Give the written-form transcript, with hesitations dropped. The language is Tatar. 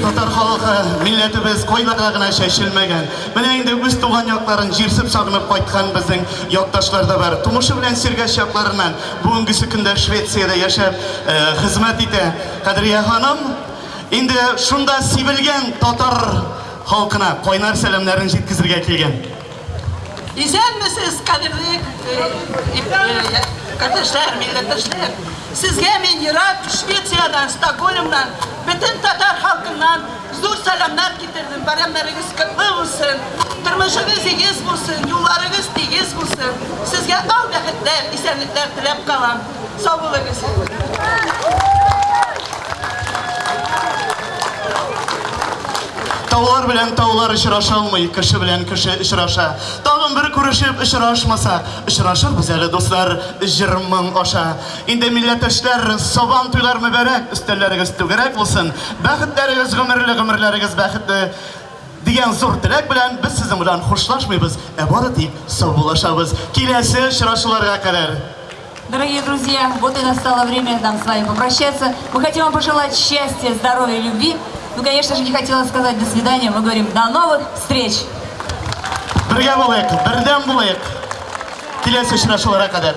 татар халкы, милләтебез кайларга гына чәчелмәгән. Менә инде үз туган якларын җирсеп сагынып кайткан безнең якташлар да бар. Тумышы белән Сергач якларыннан, бүгенгесе көндә Швециядә яшәп, хезмәт итә Кадрия ханым. Инде шунда сибелгән татар халкына кайнар сәламнәрен җиткезергә килгән. Исәнмесез, кадерле кардәшләр, милләттәшләр! Сезгә мин ерак Швециядән, Стокгольмнан, бөтен татар халкыннан зур сәламнәр китердем. Бәйрәмнәрегез котлы булсын, тормышыгыз игез булсын, юлларыгыз тигез булсын. Сезгә ал бәхетләр, исәнлекләр теләп калам. Сау булыгыз! Таулар белән таулар очраша алмый, кеше белән кеше очраша. Тагын бер күрешеп очрашмасак, очрашырбыз әле, дуслар, җыр-моң аша. Инде, милләттәшләр, Сабан туйлар мөбарәк, өстәлләрегез түгәрәк булсын, бәхетләрегез гомерле, гомерләрегез бәхетле дигән зур теләк белән без сезнең белән хушлашмыйбыз, ә бары тик саубуллашабыз. Киләсе очрашуларга кадәр! Дорогие друзья, вот и настало время нам с вами попрощаться. Мы хотим вам пожелать счастья, здоровья, любви. Ну, конечно же, не хотела сказать до свидания. Мы говорим до новых встреч! Бергә булыйк, бердәм булыйк. Киләсе очрашуларга кадәр.